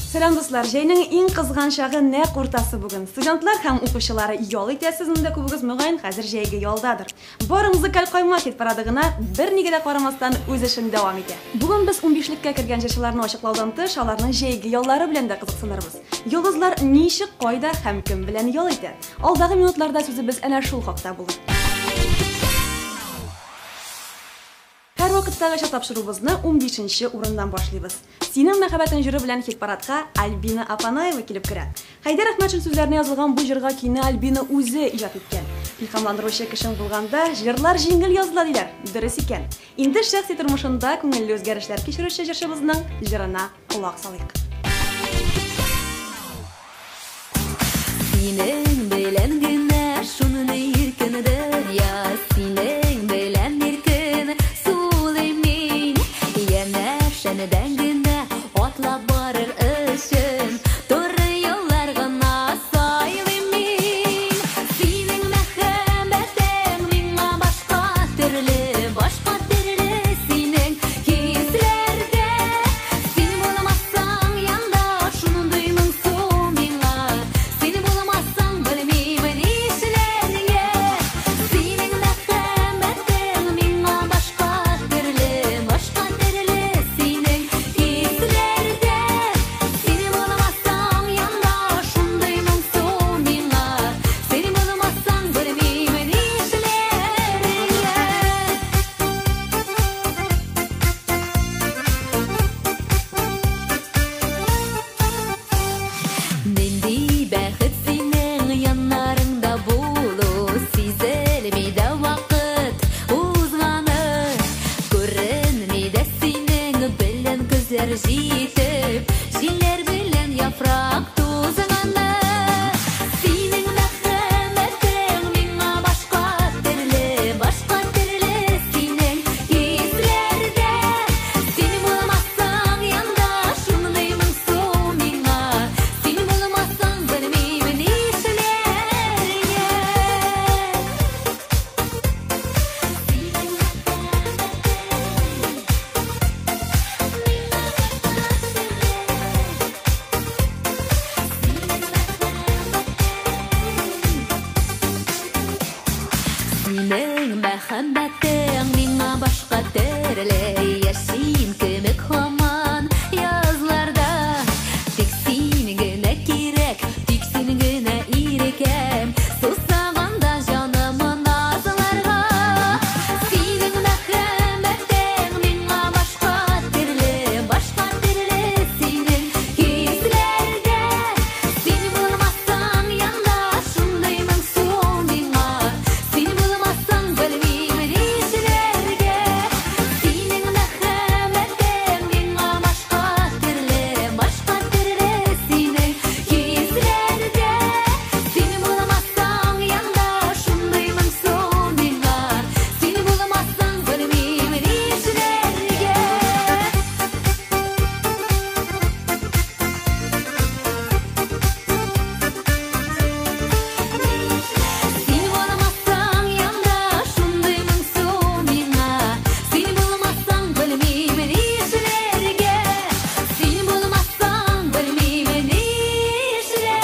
Сәлам, дуслар! Җәйнең иң кызган чагы нәкъ уртасы бүген. Студентлар һәм укучылар ял итә, сезнең дә күбегез, мөгаен, хәзер җәйге ялдадыр. Бары музыкаль каймак хит-парады гына бернигә дә карамастан үз эшен дәвам итә. Бүген без унбишлеккә кергән җырчыларны ачыклаудан тыш, аларның җәйге яллары белән дә кызыксынырбыз. Йолдызлар ничек, кайда һәм кем белән ял итә? Алдагы минутларда сүзебез әнә шул хакта булыр. Һәрвакыттагыча тапшыруыбызны унбишенче урыннан башлыйбыз. Синең мәхәббәтең җыры белән хит-парадка Альбина Апанаева килеп керә. Хәйдәр Әхмәтшин сүзләренә язылган бу җырга көйне Альбина үзе иҗат иткән. Илһамландыручы кешең булганда, җырлар җиңел языла, диләр. Дөрес икән. Инде шәхси тормышында күңелле үзгәрешләр кичерүче җырчыбызның җырына колак салыйк. Синең белән генә шуны иркен дөнья, синең белән иркен сулыйм мин. Янәшәндән генә атлап барыр өчен туры юллар гына сайлыйм мин. Синең мәхәббәтең миңа башка төрле, башка төрле синең хисләрдә. Син булмасаң янда шундый моңсу миңа. Син булмасаң белмим нишләргә. Синең мәхәббәтең миңа башка төрле, башка төрле синең хисләрдә. Син булмасаң янда шундый моңсу миңа. Син булмасаң белмим нишләргә. Нинди бәхет синең яннарыңда булу, сизелми дә вакыт узганы. Күренми дә синең белән көзләр җитеп, җилләр белән яфрак тузганы. Синең мәхәббәтең миңа башка төрле, башка төрле синең хисләрдә. Син булмасаң янда шундый моңсу миңа. Син булмасаң белмим нишләргә. Синең мәхәббәтең миңа башка төрле, яшим кебек һаман язларда. Тик син генә кирәк, тик син генә ирекәм, сусаганда җаным назларга. Синең мәхәббәтең миңа башка төрле, башка төрле синең хисләрдә. Син булмасаң янда шундый моңсу миңа. Син булмасаң белмим нишләргә. Синең мәхәббәтең миңа башка төрле, башка төрле синең хисләрдә. Син булмасаң янда шундый моңсу миңа. Син булмасаң белмим нишләргә. Син булмасаң янда шундый моңсу миңа. Син булмасаң белмим нишләргә. Син булмасаң белмим нишләргә.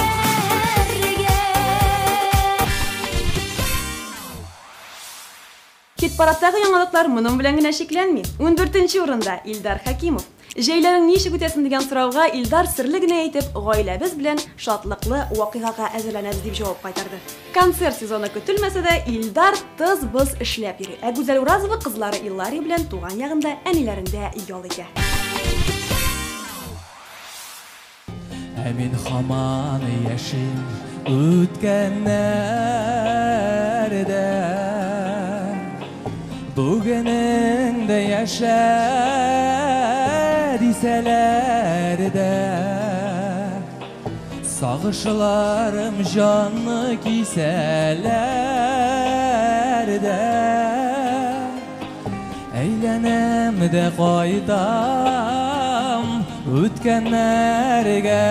Хит-парадтагы яңалыклар моның белән генә чикләнми. Ундүртенче урында Илдар Хәкимов. Җәйләрең ничек үтәсен дигән сорауга Илдар серле генә әйтеп, гаиләбез белән шатлыклы вакыйгага әзерләнәбез дип җавап кайтарды. Концерт сезоны көтелмәсә дә, Илдар тыз-быз эшләп йөри. Ә Гүзәл Уразова кызлары Илария белән туган ягында әниләрендә ял итә. Ә мин һаман яшим үткәннәрдә. Бүгенең дә яшә дисәләр дә. Сагышларым җанны кисәләр дә. Әйләнәм дә кайтам үткәннәргә.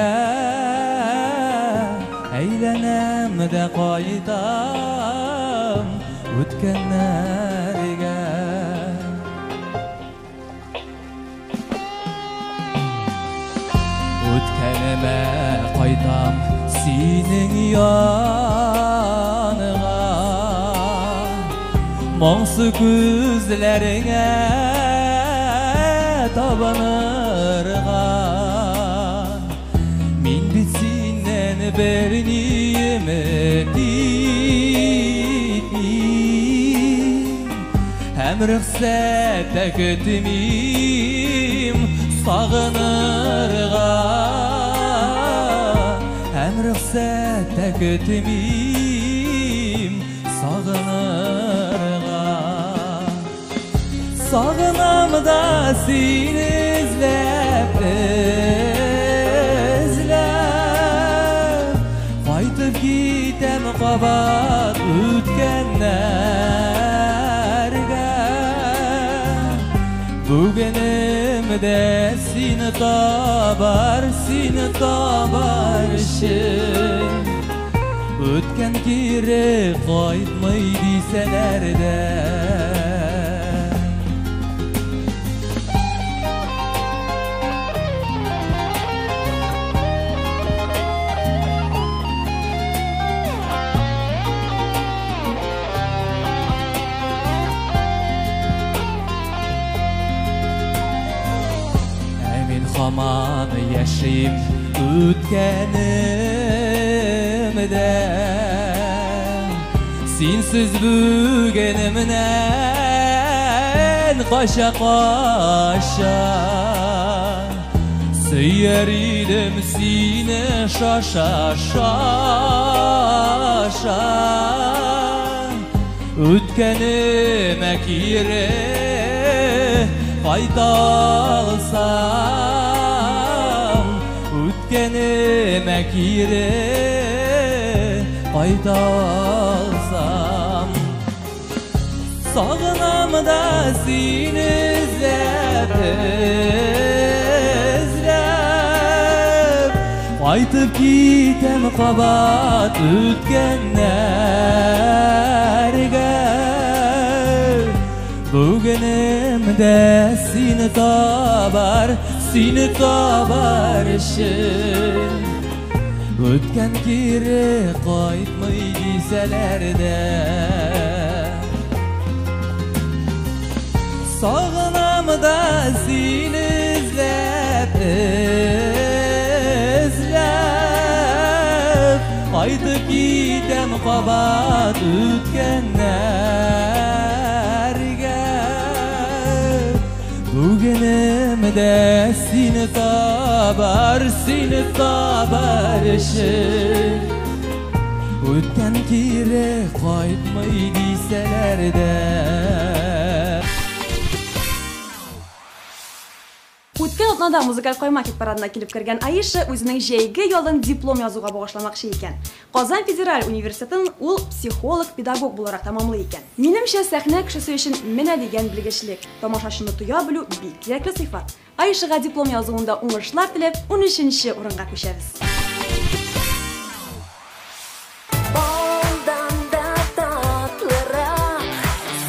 Әйләнәм дә кайтам үткәннәргә. Үткәнемә кайтам синең яныңа, моңсу күзләреңә табынырга. Мин бит синнән берни өмет итмим, һәм рөхсәт тә көтмим сагынырга, һәм рөхсәт тә көтмим сагынырга. Сагынам да сине эзләп, эзләп, кайтып китәм кабат үткәннәргә. Бүгенем дә сине табар, сине табар өчен. Үткән кире кайтмый дисәләр дә. Ә мин һаман яшим үткәнемдә, синсез бүгенемнән кача кача. Сөяр идем сине шаша шаша, үткәнемә кире кайта алсам, үткәнемә кире кайта алсам. Сагынам да сине эзләп, эзләп, кайтып китәм кабат үткәннәргә. Бүгенем дә сине табар, сине табар өчен. Үткән кире кайтмый дисәләр дә. Сагынам да сине эзләп, эзләп, кайтып китәм кабат үткәннәргә. Бүгенем дә сине табар, сине табар өчен. Үткән кире кайтмый дисәләр дә. Үткән атнада музыкаль каймак парадына килеп кергән Аиша үзенең җәйге ялын диплом язуга багышламакчы икән. Казан федераль университетын ул психолог-педагог буларак тәмамлый икән. Минемчә, сәхнә кешесе өчен менә дигән белгечлек. Тамашачыны тоя белү бик кирәкле сыйфат. Аишага диплом язуында уңышлар теләп, 13нче урынга күчәбез. Балдан да татлырак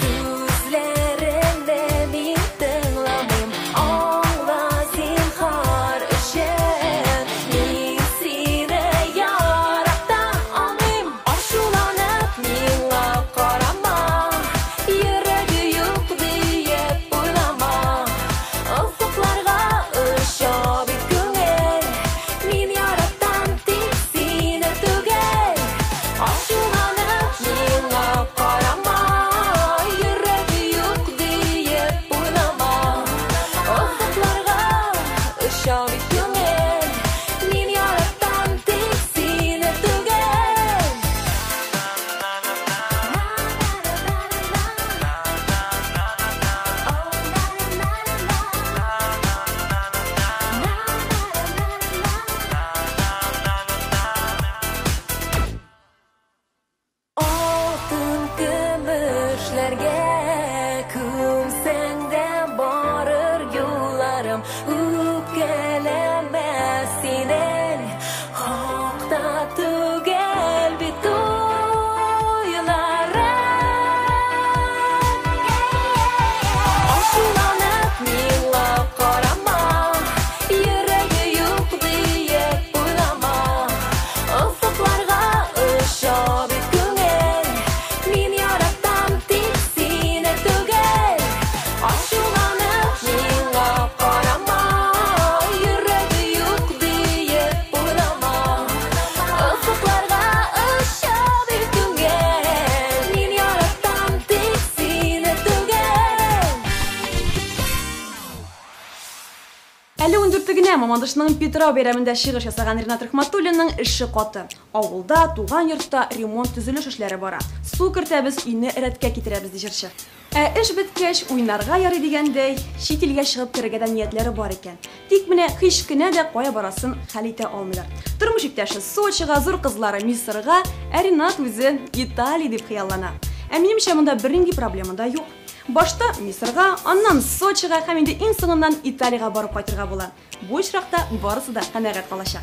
сүзләреңне мин тыңламыйм. Аңла зинһар өчен, мин сине ярата алмыйм. Ачуланып миңа карама, йөрәге юк диеп уйлама. Офыкларга оча бит күңел, мин ярата Өстәвенә, Мамадышның Питрау бәйрәмендә чыгыш ясаган Ринат Рахматуллинның эше каты. Авылда, туган йортта ремонт-төзелеш эшләре бара. Су кертәбез, өйне рәткә китерәбез, ди җырчы. Ә эш беткәч, уйнарга ярый дигәндәй, чит илгә чыгып керергә дә ниятләре бар икән. Тик менә һич кенә дә кая барасын хәл итә алмыйлар. Тормыш иптәше Сочига, зур кызлары Мисырга, ә Ринат үзе Италия дип хыяллана. Ә минемчә, монда бернинди проблема да юк. Башта Мисырга, аннан Сочига һәм инде иң соңыннан Италиягә барып кайтырга була. Бу очракта барысы да канәгать калачак.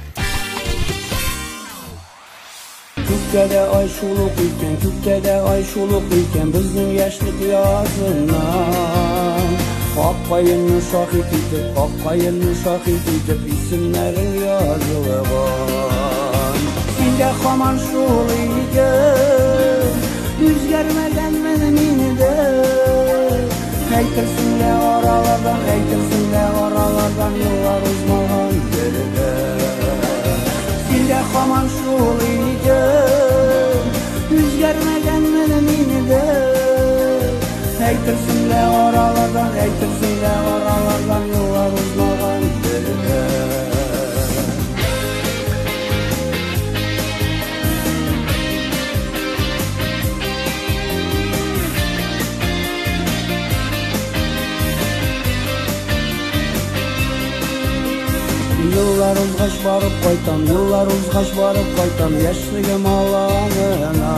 Күктә дә ай шул ук икән, күктә дә ай шул ук икән, безнең яшьлек языннан. Ак каенны шаһит итеп, ак каенны шаһит итеп, исемнәрең язылган. Син дә һаман шул идең, үзгәрмәгәнмен мин дә. Әйтерсең лә аралардан, әйтерсең лә аралардан еллар узмаган бер. Син дә һаман шул идең, үзгәрмәгәнмен мин дә. Әйтерсең лә аралардан, әйтерсең лә аралардан еллар узмаган бер. Еллар узгач барып кайтам, еллар узгач барып кайтам, яшьлегем аланына.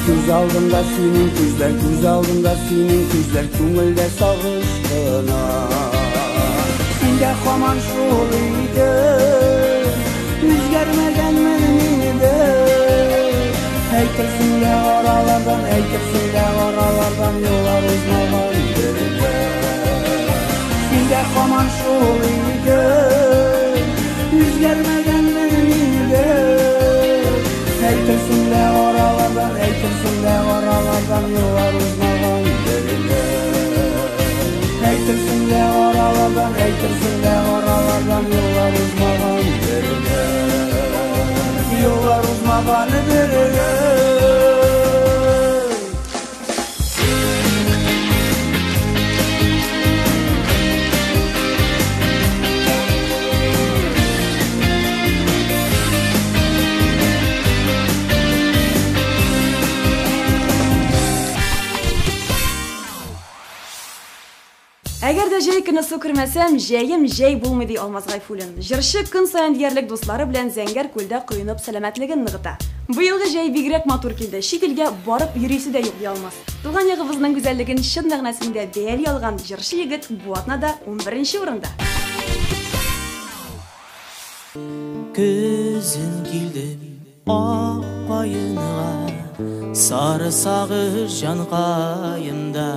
Күз алдымда синең күзләр, күз алдымда синең күзләр, күңелдә сагыш кына. Син дә һаман шул идең, үзгәрмәгәнмен мин дә. Әйтерсең лә аралардан, әйтерсең лә аралардан еллар узмаган бер. Син дә һаман шул идең, үзгәрмәгәнмен мин дә. Әйтерсең лә аралардан, әйтерсең лә аралардан еллар узмаган бер. Әйтерсең лә аралардан, әйтерсең лә аралардан еллар узмаган бер. Еллар узмаган бер. Әгәр дә җәй көне су кермәсәм, җәем җәй булмый, ди Алмаз Гайфуллин. Җырчы көн саен диярлек дуслары белән Зәңгәр күлдә коенып сәламәтлеген ныгыта. Быелгы җәй бигрәк матур килде. Чит илгә барып йөрисе дә юк, ди Алмаз. Туган ягыбызның гүзәллеген чын мәгънәсендә бәяли алган җырчы егет бу атнада 11 урында. Көзен килдем ак каенга, сары сагыш җанкаемда.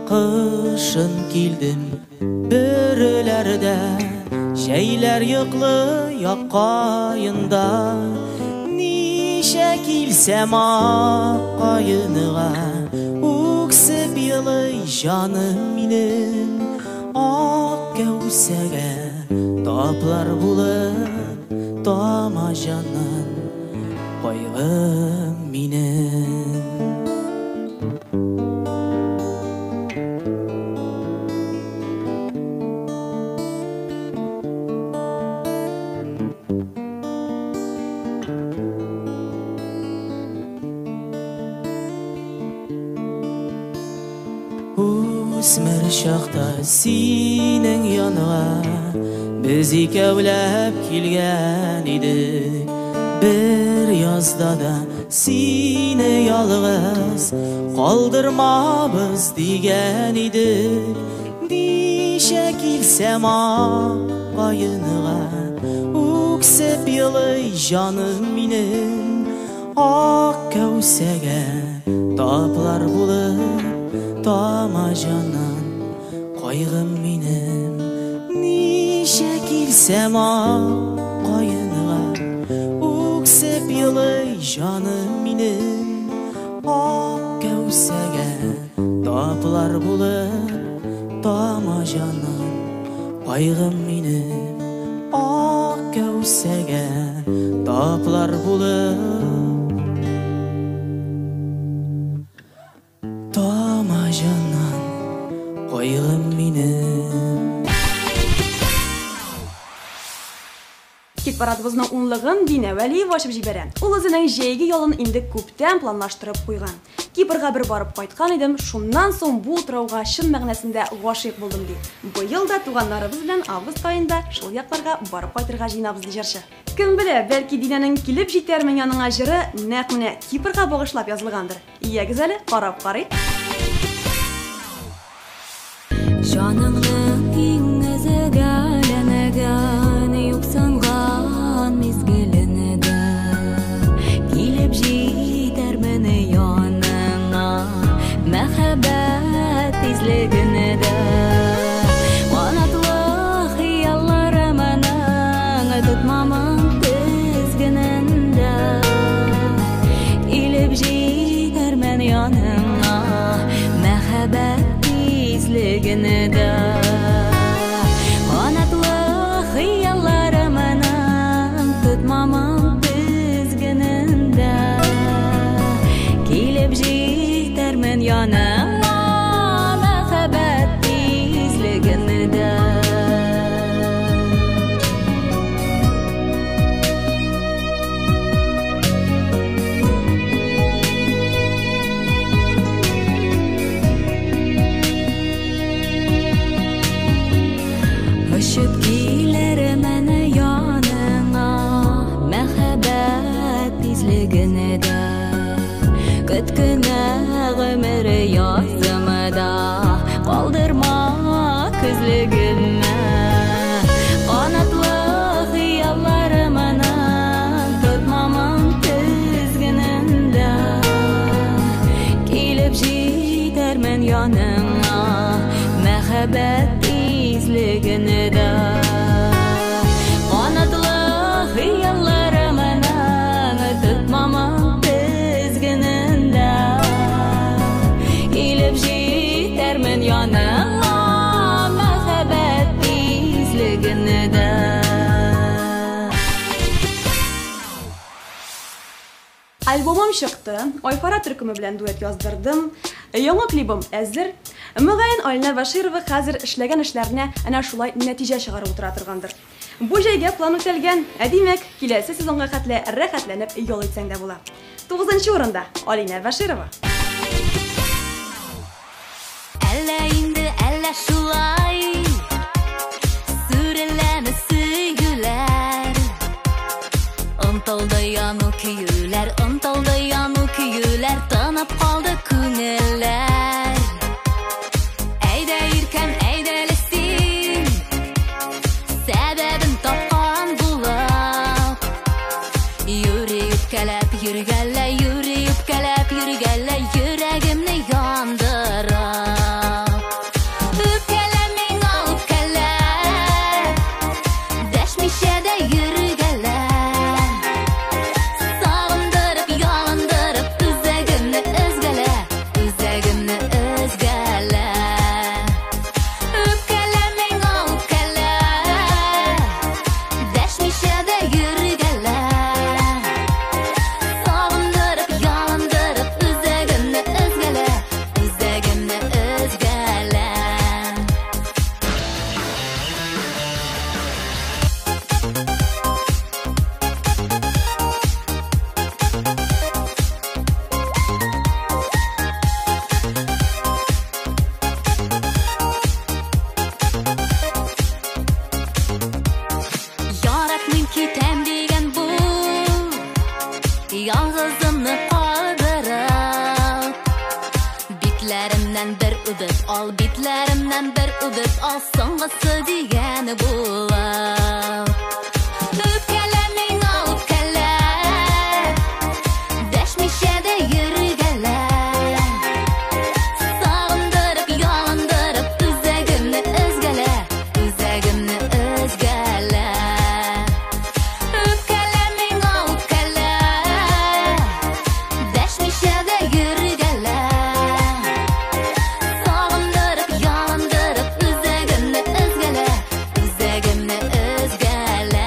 Кышын килдем бөреләрдә, җәйләр йоклый ак каенда. Ничә килсәм ак каенга, үксеп елый җаным минем. Ак кәүсәгә таплар булып тама җаннан кайгым минем. Үсмер чакта синең янга без икәүләп килгән идек. Бер язда да сине ялгыз калдырмабыз дигән идек. Ничә килсәм ак каенга, үксеп елый җаным минем. Ак кәүсәгә таплар булып тама җаннан кайгым минем. Ничә килсәм ак каенга, үксеп елый җаным минем. Ак кәүсәгә таплар булып тама җаннан кайгым минем. Ак кәүсәгә таплар булып тама җаннан кайгым минем. Хит-парадыбызның унлыгын Динә Вәлиева ачып җибәрә. Ул үзенең җәйге ялын инде күптән планлаштырып куйган. Кипрга бер барып кайткан идем, шуннан соң бу утрауга чын мәгънәсендә гашыйк булдым, ди. Быел да туганнарыбыз белән август аенда шул якларга барып кайтырга җыенабыз, ди җырчы. Кем белә, бәлки Динәнең Килеп җитәрмен яныңа җыры нәкъ менә Кипрга багышлап язылгандыр. Ягез әле, карап карыйк. Җаныңның иң өзгәләнгән, юксынган мизгелендә килеп җитәрмен яныңа, мәхәббәт тизлегендә. Канатлы хыялларымның тотмамын тезгенендә килеп җитәрмен яныңа, мәхәббәт тизлегендә. Канатлы хыялларымның тотмамын тезгенендә килеп җитәрмен яныңа, мәхәббәт тизлегендә. Очып килермен яныңа, мәхәббәт тизлегендә. Көт кенә гомер язымда, калдырма күзлегемне. Канатлы хыялларымның тотмамын тезгенендә килеп җитәрмен яныңа, мәхәббәт тизлегендә. Канатлы хыялларымның тотмамын тезгенендә килеп җитәрмен яныңа, мәхәббәт тизлегендә. Альбомым чыкты, Айфара төркеме белән дуэт яздырдым, яңа клибым әзер. Мөгаен, Алинә Бәширова хәзер эшләгән эшләренә әнә шулай нәтиҗә чыгарып утыра торгандыр. Бу җәйгә план үтәлгән, ә димәк, киләсе сезонга хәтле рәхәтләнеп ял итсәң дә була. Тугызынчы урында Алинә Бәширова. Әллә инде, әллә шулай сүреләме сөюләр. Онтылды яну көюләр, онтылды яну көюләр, тынып калды күңелләр. Әйдә иркәм, әйдә әле син, сәбәбен тапкан булып. Юри үпкәләп йөргәлә, юри үпкәләп йөргәлә, йөрәгемне яндырып. Үпкәлә миңа, үпкәлә, дәшмичә дә йөргәлә. Сагындырып, ялындырып, үзәгемне өзгәлә, үзәгемне өзгәлә. Үпкәлә миңа, үпкәлә, дәшмичә дә йөргәлә. Сагындырып, ялындырып, үзәгемне өзгәлә, үзәгемне өзгәлә. Яратмыйм китәм дигән бу, ялгызымны калдырып. Битләремнән бер үбеп ал, битләремнән бер үбеп ал, соңгысы дигән булып. Үпкәлә миңа, үпкәлә, дәшмичә дә йөргәлә. Сагындырып, ялындырып, үзәгемне өзгәлә, үзәгемне өзгәлә. Үпкәлә миңа, үпкәлә, дәшмичә дә йөргәлә. Сагындырып, ялындырып, үзәгемне өзгәлә, үзәгемне өзгәлә.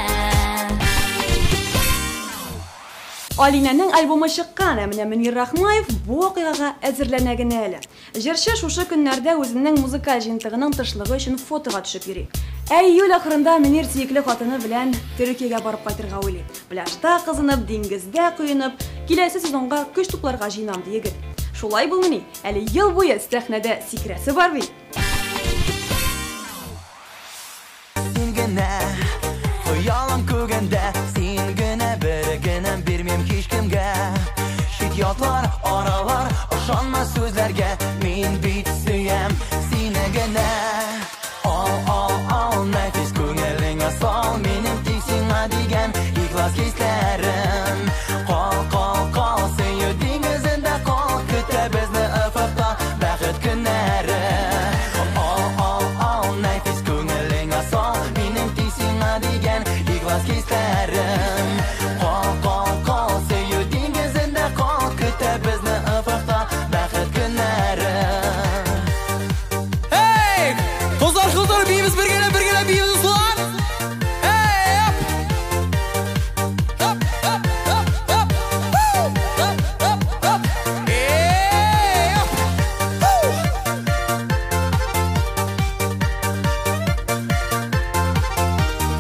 Алинәнең альбомы чыккан, ә менә Мөнир Рахмаев бу вакыйгага әзерләнә генә әле. Җырчы шушы көннәрдә үзенең музыкаль җыентыгының тышлыгы өчен фотога төшеп йөри. Ә июль ахырында Мөнир сөекле хатыны белән Төркиягә барып кайтырга уйлый. Пляжда кызынып, диңгездә коенып, киләсе сезонга көч тупларга җыенам, ди егет. Шулай булмыни? Әле ел буе сәхнәдә сикерәсе бар бит. Син генә, хыялым күгендә, син генә бер генә бирмим һичкемгә. Чит ятлар, аралар, ышанма сүзләргә, мин бит сөям сине генә. Ал, ал, ал, нәфис күңелеңә сал, минем тик сиңа дигән ихлас хисләрем. Кал, кал, кал, сөю диңгезендә кал, көтә безне офыкта бәхет көннәре. Ал, ал, ал, нәфис күңелеңә сал, минем тик сиңа дигән ихлас хисләрем. Кал, кал, кал, сөю диңгезендә кал, көтә безне офыкта бәхет көннәре. Hey! Кызлар, кызлар, биибез бергәләп, бергәләп биибез, дуслар! Hey, hop! Hop, hop, hop, hop! Hoo! Hop, hop, hop! Hey, hop! Hoo!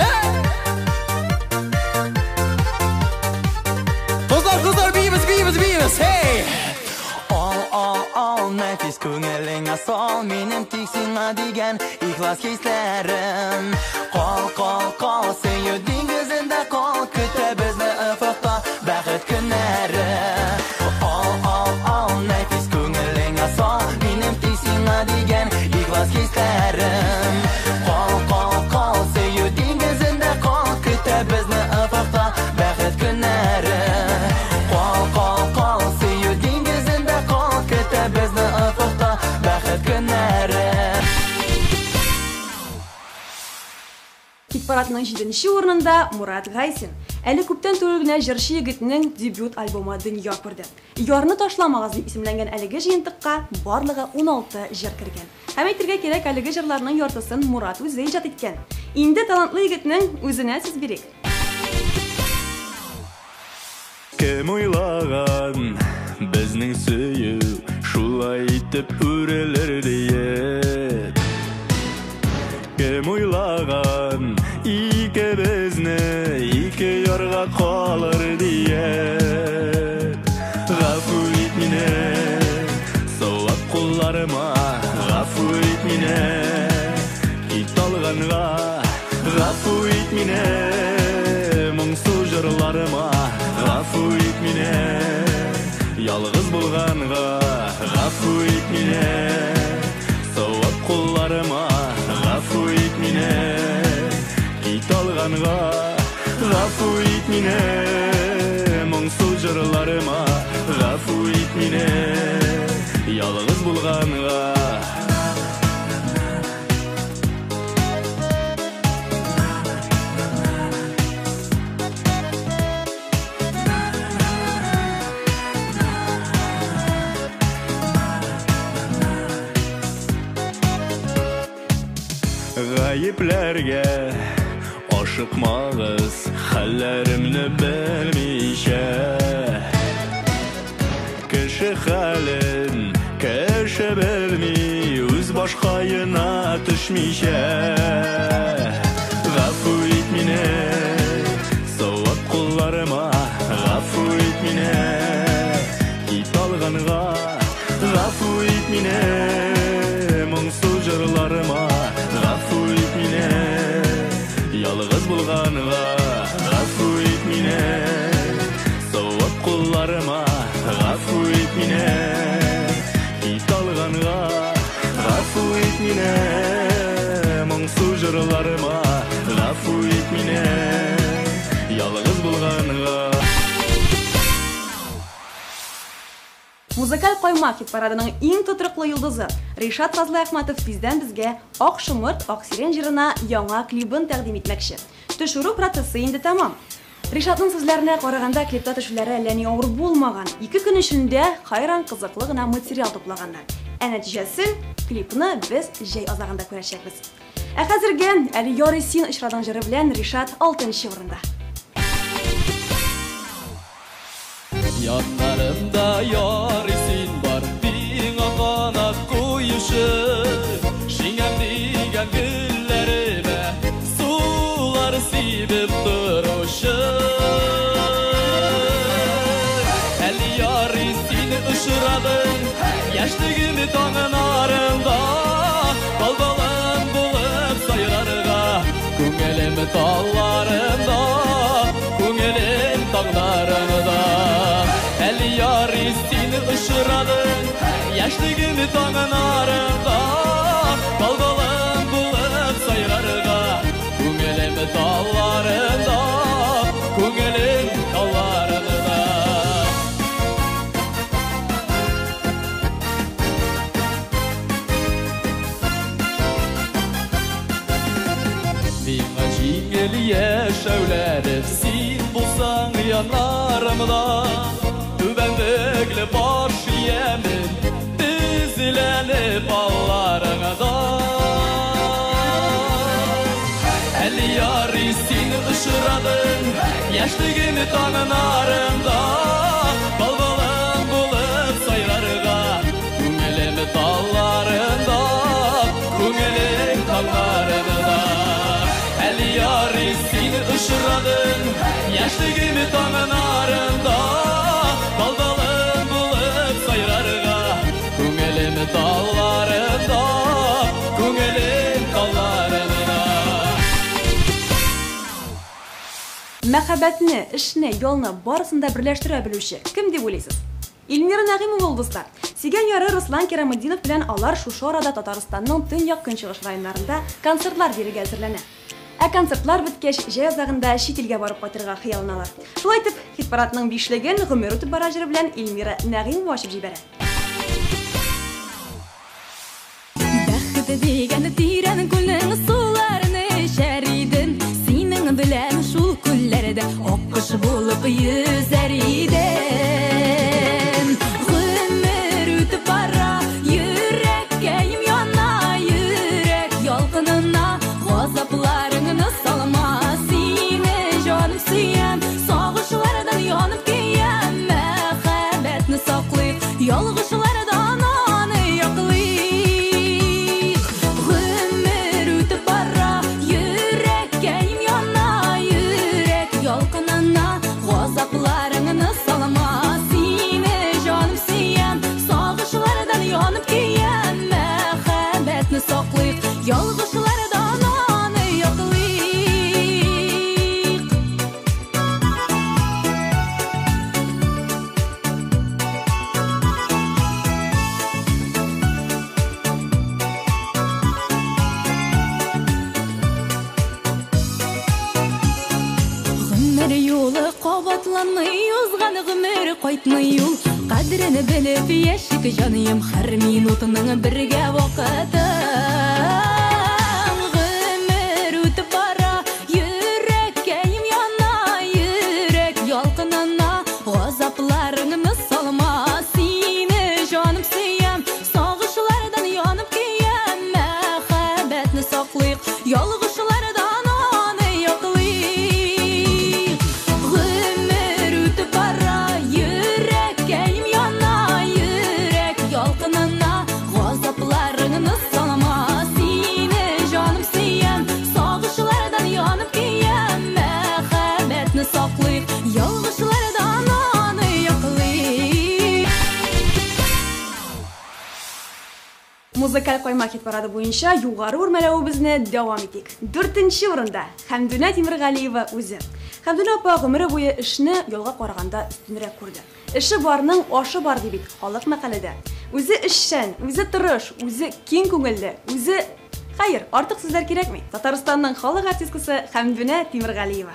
Hey! Кызлар, кызлар, биибез, биибез, биибез! Hey! Ал, ал, ал, нәфис күңелеңә сал, минем тик сиңа дигән ихлас хисләрем. Кал, кал, кал, сөю диңгезендә кал, көтә безне офыкта бәхет көннәре. Ал, ал, ал, нәфис күңелеңә сал, минем тик сиңа дигән ихлас хисләрем. Кал, кал, кал, сөю диңгезендә кал, көтә безне офыкта бәхет көннәре. Кал, кал, кал, сөю диңгезендә кал, көтә безне офыкта бәхет көннәре. Хит-парадның 7нче урынында Мурат Гайсин. Әле күптән түгел генә җырчы егетнең дебют альбомы дөнья күрде. Ярны ташламагыз дип исемләнгән әлеге җыентыкка барлыгы 16 җыр кергән. Һәм әйтергә кирәк, әлеге җырларның яртысын Мурат үзе иҗат иткән. Инде талантлы егетнең үзенә сүз бирик. Кем уйлаган безнең сөю шулай итеп үрелер диеп? Кем уйлаган икебезне ике ярга калыр диеп? Гафу ит мине, сылап кулларыма, гафу ит мине, кит алганга, гафу ит мине, моңсу җырларыма, гафу ит мине, ялгыз булганга, гафу ит мине, сылап кулларыма, гафу ит мине, кит алганга, гафу ит мине, моңсу җырларыма, гафу ит мине, ялгыз булганга. Гаепләргә ашыкмагыз, хәлләремне белмичә. Кеше хәлен кеше белми, үз башкаена төшмичә. Гафу ит мине, сылап кулларыма, гафу ит мине, кит алганга, гафу ит мине, моңсу җырларыма, гафу ит мине, ялгыз булганга, гафу ит мине, сылап кулларыма, гафу ит мине, кит алганга, гафу ит мине, моңсу җырларыма, гафу ит мине, ялгыз булганга. Музыкаль каймак хит-парадының иң тотрыклы йолдызы Ришат Фазлыәхмәтов тиздән безгә Ак шомырт, ак сирень җырына яңа клибын тәкъдим итмәкче. Төшерү процессы инде тәмам. Ришатның сүзләренә караганда клипта төшүләре әллә ни авыр булмаган. 2 көн эчендә хайран кызыклы гына материал туплаганнар. Ә нәтиҗәсен клипны без җәй азагында күрәчәкбез. Ә хәзергә әле ярый син очрадың җыры белән Ришат 6нчы урында. Яннарымда ярый син бар, миңа канат куючы, Шиңәм дигән гөлләремә сибеп торучы. Әле ярый син очрадың, яшьлегем таңнарында, балбалым булып сайрарга, күңелем талларында, күңелем таңнарында. Әле ярый син очрадың, яшьлегем таңнарында, балбалым булып сайрарга, күңелем талларында, күңелем талларында. Миңа җиңел яшәүләре, син булсаң яннарымда, түбәнлекле баш иямен, тезләнеп алларыңда. Әле ярый син очрадың, яшьлегем таңнарында, балбалым булып сайрарга, күңелем талларында, күңелем таңнарында. Әле ярый син очрадың, яшьлегем таңнарында, балбалым булып сайрарга, күңелем талларында, күңелем талларында. Мәхәббәтне, эшне, ялны барысын да берләштерә белүче кем дип уйлыйсыз? Эльмира Нәгыймова ул, дуслар. Сөйгән яры Руслан Кираметдинов белән алар шушы арада Татарстанның төньяк-көнчыгыш районнарында концертлар бирергә әзерләнә. Ә концертлар беткәч, җәй азагында чит илгә барып кайтырга хыялланалар. Шулай итеп, хит-парадның бишлеген гомер үтеп бара җыры белән Эльмира Нәгыймова ачып җибәрә. Бәхет дигән тирән күлнең суларын эчәр идем, синең белән шул күлләрдә аккош булып йөзәр идем. Гомер үтеп бара, йөрәккәем яна, йөрәк ялкынына газапларыңны салма. Сине җаным сөям, сагышлардан янып көям, мәхәббәтне саклыйк, ялгышлардан аны яклыйк. Гомер үтеп бара, йөрәккәем яна, йөрәк ялкынына газапларыңны салма. Сине җаным сөям, сагышлардан янып көям, мәхәббәтне саклыйк, ялгышлардан аны яклыйк. Гомер юлы кабатланмый, узган гомер кайтмый ул. Кадерен белеп яшик җаныем, һәр минутының бергә вакыты. Гомер үтеп бара, йөрәккәем яна, йөрәк ялкынына газапларыңны салма. Сине җаным сөям, сагышлардан янып көям, мәхәббәтне саклыйк, ялгышлардан аны яклыйк. Гомер үтеп бара, йөрәккәем яна, йөрәк ялкынына газапларыңны салма. Сине җаным сөям, сагышлардан янып көям, мәхәббәтне саклыйк, ялгышлардан аны яклыйк. Музыкаль каймак хит-парады буенча югары үрмәләвебезне дәвам итик. Дүртенче урында Хәмдүнә Тимергалиева үзе. Хәмдүнә апа гомере буе эшне ялга караганда өстенрәк күрде. Эше барның ашы бар ди бит халык мәкаледә. Үзе эшчән, үзе тырыш, үзе киң күңелле, үзе Хәер, артык сүзләр кирәкми. Татарстанның халык артисткасы Хәмдүнә Тимергалиева.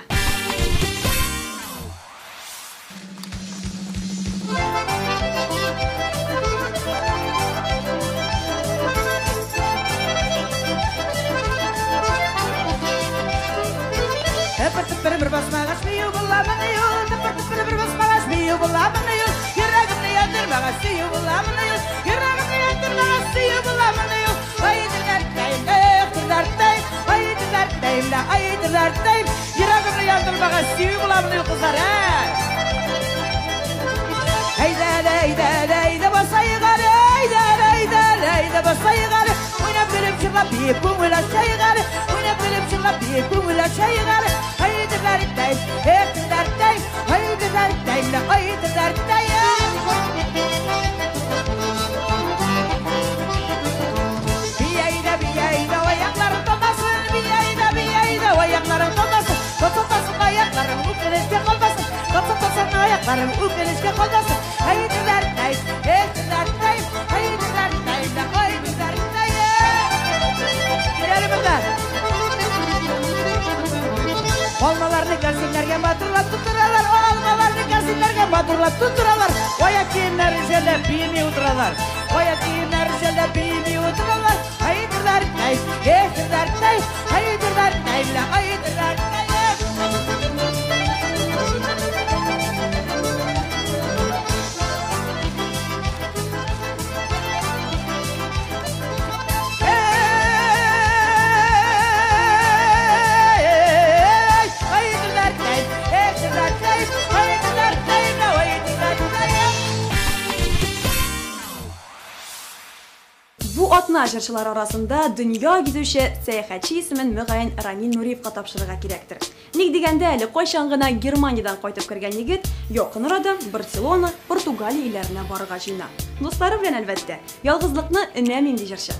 Тыпыр тыпыр бер басмагач бию буламыни ул, тыпыр тыпыр бер басмагач бию буламыни ул, йөрәгемне яндырмагач сөю буламыни ул, йөрәгемне яндырмагач сөю буламыни ул. Ай дәрттәйм, эх дәрттәйм, ай дәрттәйм дә, ай дәрттәйм, йөрәгемне яндырмагач сөю буламыни ул, кызлар, ә? Әйдә, әйдә, әйдә, басайык әле, әйдә, әйдә, әйдә, басайык әле, уйнап көлеп җырлап җырлап биеп күңел ачайык әле. Уйнап көлеп җырлап биеп күңел ачайык әле. Haydi dertteyim, haydi dertteyim, haydi dertteyim. Biyeyde biyeyde ayakların tolmasın, biyeyde biyeyde ayakların tolmasın. Tolmasın ayakların ülkenizde kalmasın, tolmasın ayakların ülkenizde kalmasın. Haydi dertteyim, haydi dertteyim, haydi dertteyim, haydi dertteyim. Gidelim buradan. Almalarını gazinlerge matırlap tutturalar, almalarını gazinlerge matırlap tutturalar. Oya kiyimler üzerine bimi uturalar, oya kiyimler üzerine bimi uturalar. Haydi dertteyim, haydi dertteyim, haydi dertteyim, haydi dertteyim. Бу атна җырчылар арасында дөнья гизүче сәяхәтче исемен мөгаен Рамил Нуриевка тапшырырга кирәктер. Ник дигәндә, әле кайчан гына Германиядән кайтып кергән егет якын арада Барселона, Португалия илләренә барырга җыена. Дуслары белән әлбәттә, ялгызлыкны өнәмим ди җырчы.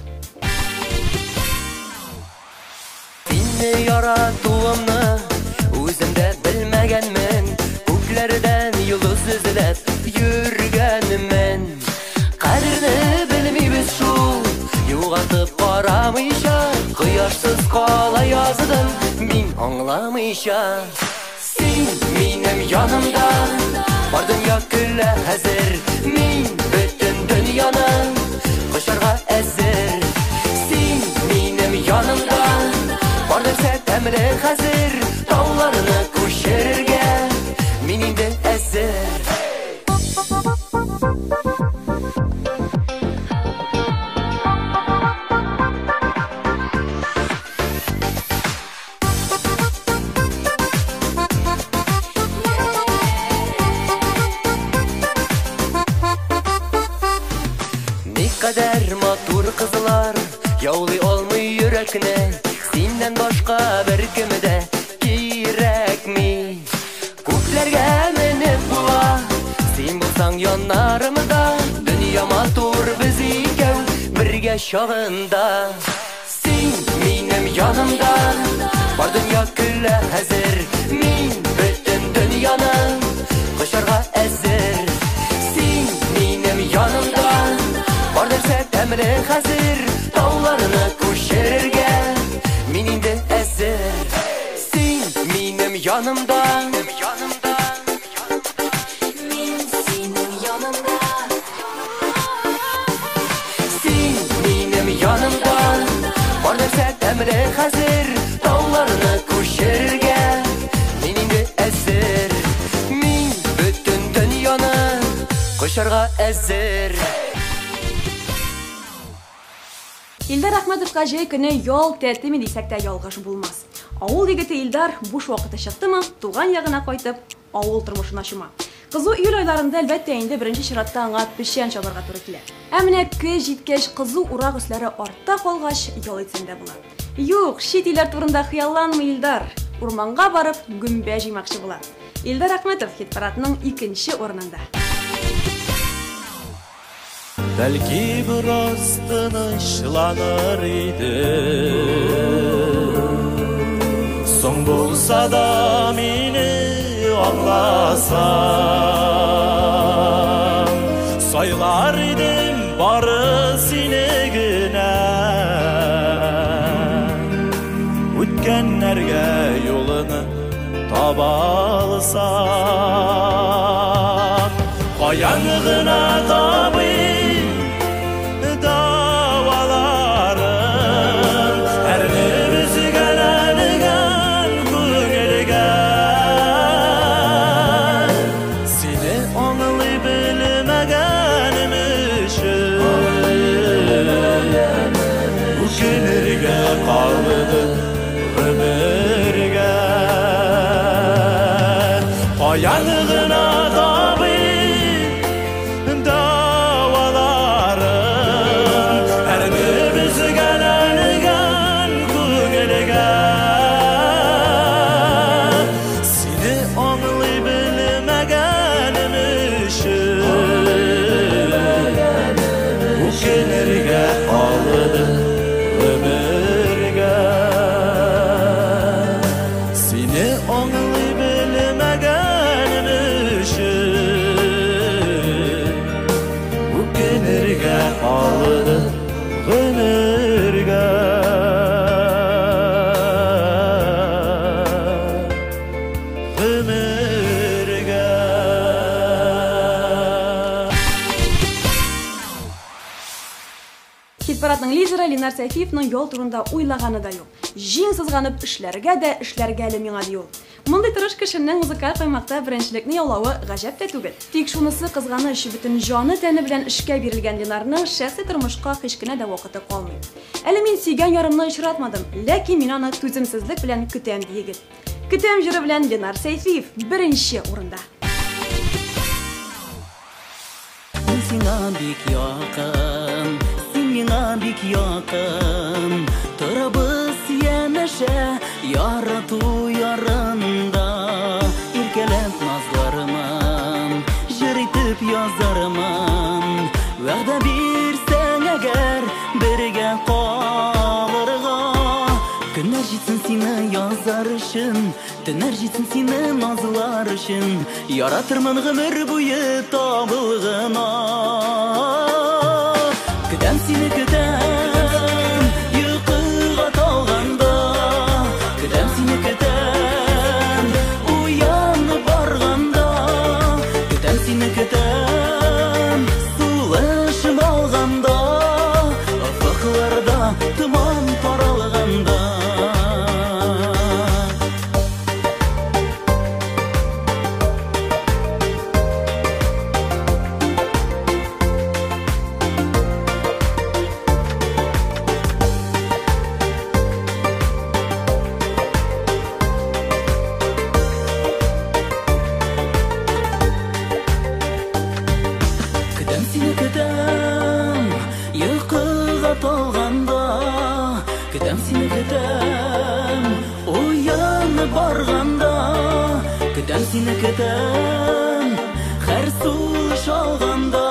Сине яратуымны үзем дә белмәгәнмен, күкләрдән йолдыз эзләп йөргәнмен. Кадерне белмибез шул, югалтып карамыйча, кояшсыз кала яздым мин аңламыйча. Син минем янымда, бар дөнья көлә хәзер, мин бөтен дөньяны кочарга әзер. Син минем янымда, бар нәрсә тәмле хәзер, тауларны күчерергә мин инде әзер. Никадәр матур кызлар яулый алмый йөрәкне, синнән башка беркем дә кирәкми. Күкләргә менеп була, син булсаң яннарымда, дөнья матур без икәү бергә чагында. Син минем янымда, бар дөнья көлә хәзер, мин бөтен дөньяны кочарга әзер. Син минем янымда, бар нәрсә тәмле хәзер, тауларны күчерергә мин инде әзер. Син минем янымда, мин синең янымда. Син минем янымда, бар нәрсә тәмле хәзер, тауларны күчерергә мин инде әзер. Мин бөтен дөньяны кочарга әзер. Илдар Әхмәтовка җәй көне ял тәтеми дисәк тә ялгыш булмас. Авыл егете Илдар буш вакыты чыктымы, туган ягына кайтып, авыл тормышына чума. Кызу июль айларында әлбәттә инде беренче чиратта аңа печән чабарга туры килә. Ә менә көз җиткәч, кызу урак өсләре артта калгач, ял итсәң дә була. Юк, чит илләр турында хыялланмый Илдар. Урманга барып, гөмбә җыймакчы була. Илдар Әхмәтов хит-парадның икенче урынында. Бәлки бераз тынычланыр идем, соң булса да мине аңласаң, сайлар идем бары сине генә. Үткәннәргә юлны таба алсам, каян гына табыйм даваларын, әрнеп өзгәләнгән күңелгә. Сине аңлый белмәгәнем өчен үкенергә калды гомергә. Каян гына табыйм даваларын, әрнеп өзгәләнгән Гомергә. Гомергә. Хит-парадның лидеры Ленар Сәйфиевның ял турында уйлаганы да юк. Җиң сызганып эшләргә дә эшләргә әле миңа, ди ул. Мондый тырыш кешенең музыкаль каймакта беренчелекне яулавы гаҗәп тә түгел. Тик шунысы кызганыч, бөтен җаны-тәне белән эшкә бирелгән Ленарның шәхси тормышка һич кенә дә вакыты калмый. Әле мин сөйгән ярымны очратмадым, ләкин мин аны түземсезлек белән көтәм, ди егет. Көтәм җыры белән Ленар Сәйфиев беренче урында. Мин сиңа бик якын, син миңа бик якын. Торабыз янәшә, ярату ярында. Иркәләп назлармын, җыр итеп язармын. Вәгъдә бирсәң әгәр, бергә калырга. Көннәр җитсен сине язар өчен, төннәр җитсен сине назлар өчен. Яратырмын гомер буе табылгына. Көтәм сине, көтәм, йокыга талганда. Көтәм сине, көтәм, уянып барганда. Көтәм сине, көтәм, сулышым алганда. Офыкларда томан таралганда. Көтәм сине, көтәм, йокыга талганда. Көтәм сине, көтәм, уянып барганда. Көтәм сине, көтәм, һәр сулыш алганда.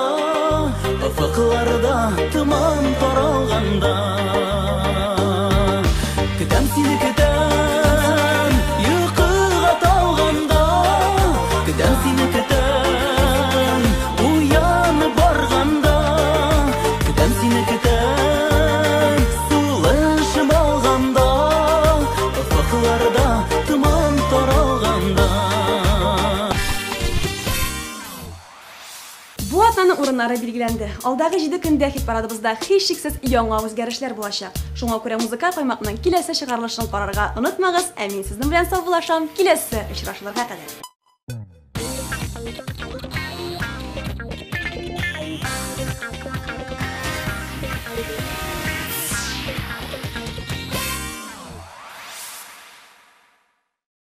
Офыкларда томан таралганда. Көтәм сине, көтәм, йокыга талганда. Көтәм сине, көтәм, уянып барганда. Көтәм сине, көтәм, сулышым алганда. Офыкларда томан таралганда. Бу атнаның урыннары билгеләнде. Алдагы 7 көндә хит-парадыбызда һичшиксез яңа үзгәрешләр булачак. Шуңа күрә музыкаль каймакның киләсе чыгарылышын карарга онытмагыз. Ә мин сезнең белән саубуллашам. Киләсе очрашуларга кадәр.